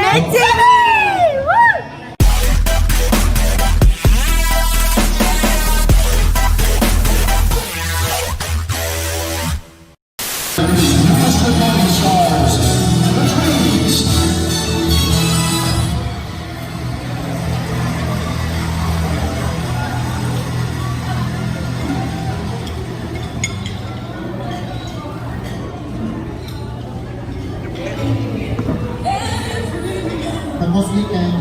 Let's Woo! Master Stars, the Trees. Tapos weekend.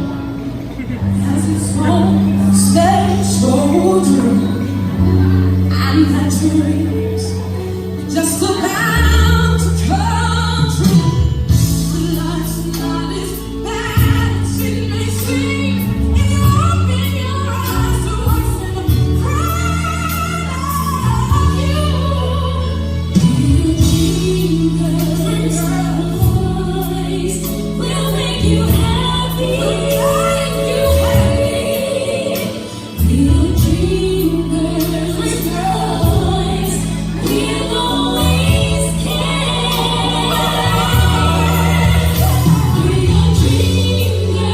And that dreams just about to come true. Life's not as bad as it may seem if you open your eyes to what's in front of you. Dreamers, voice will make you happy. Make you happy. Little dreamers, boys, we'll always care. We are dreamers,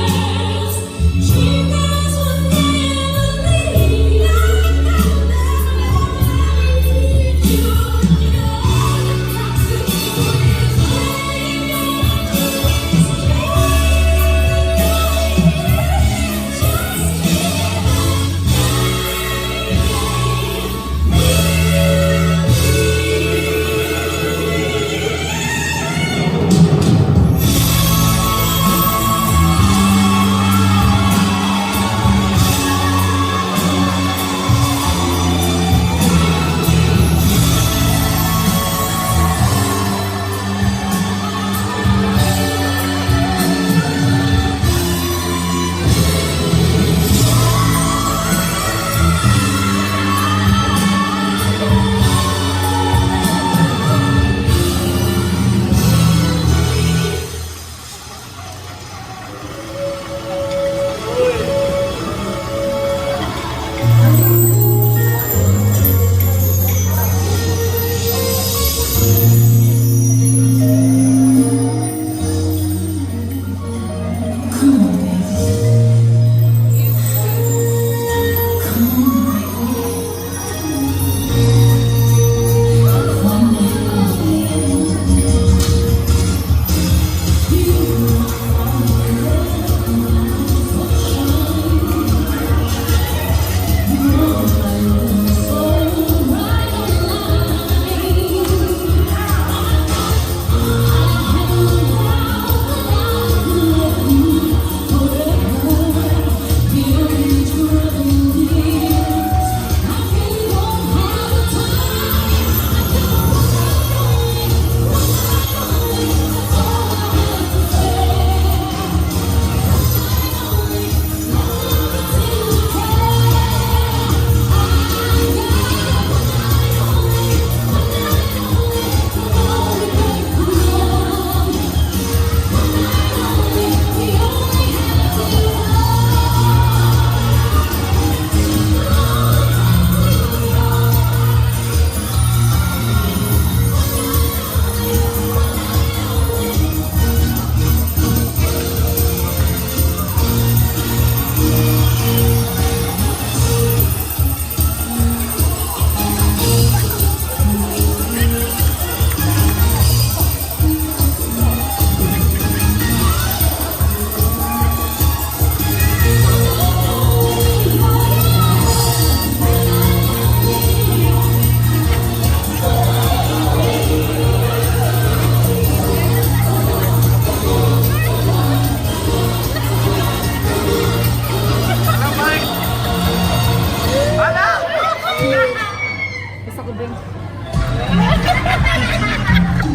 dreamers will never leave. Never leave you. All you've got to do is play your just. Come on, baby. Come on, baby. One night only. You are shine. You're my soul, right on line. I have a vow that I will love you forever. The only trouble is I really don't have the time. I got one night only, one night only. That's all I have to say. One night only, never pretend to care. I got one night only, one night only. Come on and break the love. One night only, we only have to love.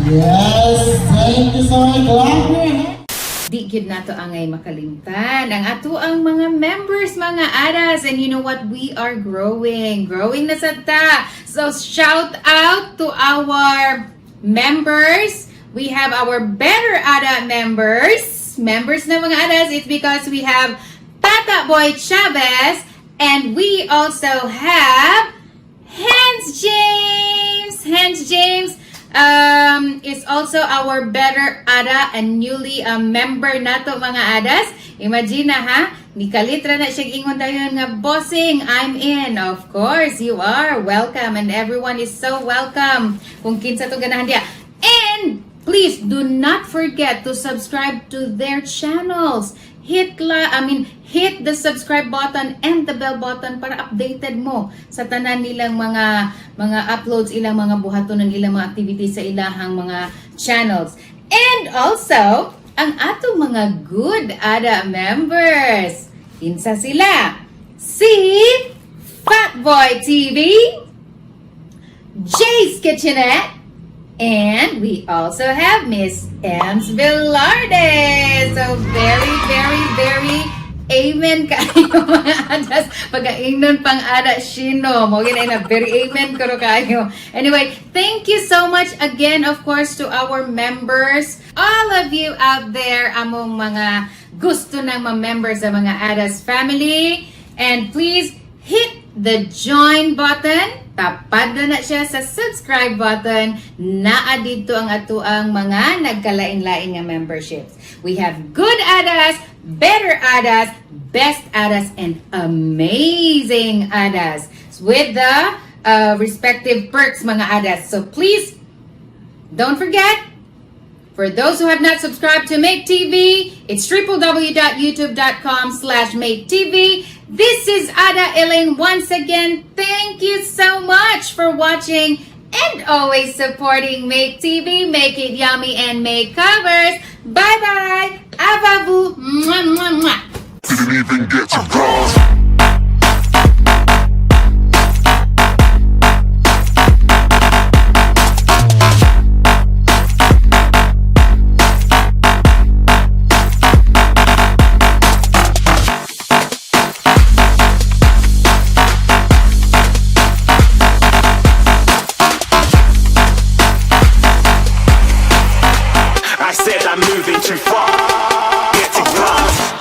Yes, thank you so much. Clap your hands. Di gyud nato angay makalimtan ang ato ang mga members, mga adas. And you know what? We are growing. Growing na sad ta. So shout out to our members. We have our Better Ada members. Members na mga adas, it's because we have Tata Boy Chavez and we also have Hans James. Hans James, is also our better Ada and newly member nato, mga Adas. Imagine na ha, nikalitra na siya ingon dayon nga, "Bossing, I'm in." Of course, you are welcome and everyone is so welcome. Kung kinsa to ganahan diya. And please do not forget to subscribe to their channels. Hit la, I mean, hit the subscribe button and the bell button para updated mo sa tanan nilang mga uploads, ilang mga buhatonon, ilang mga activities sa ilahang mga channels. And also, ang atong mga good ADA members. Kinsa sila? Si Fatboy TV, Jay's Kitchenette, and we also have Miss Ems Velarde. So very, very, very amen kayo, mga adas. Pagkaingnon pang ada shino. Mo na na very amen karo kayo. Anyway, thank you so much again, of course, to our members. All of you out there, among mga gusto ng ma-member sa mga Adas family. And please hit the join button. Tapad na na siya sa subscribe button. Naa dito ang atuang mga nagkalain-lain nga memberships. We have good Adas, better Adas, best Adas, and amazing Adas with the respective perks, mga Adas. So please don't forget, for those who have not subscribed to Make TV, it's www.youtube.com/MakeTV. This is Ada Elaine once again. Thank you so much for watching and always supporting Make TV. Make it yummy and make covers. Bye-bye. Ababu. Mwah, mwah, mwah. Didn't even get to cross. I said I'm moving too far. Get to class.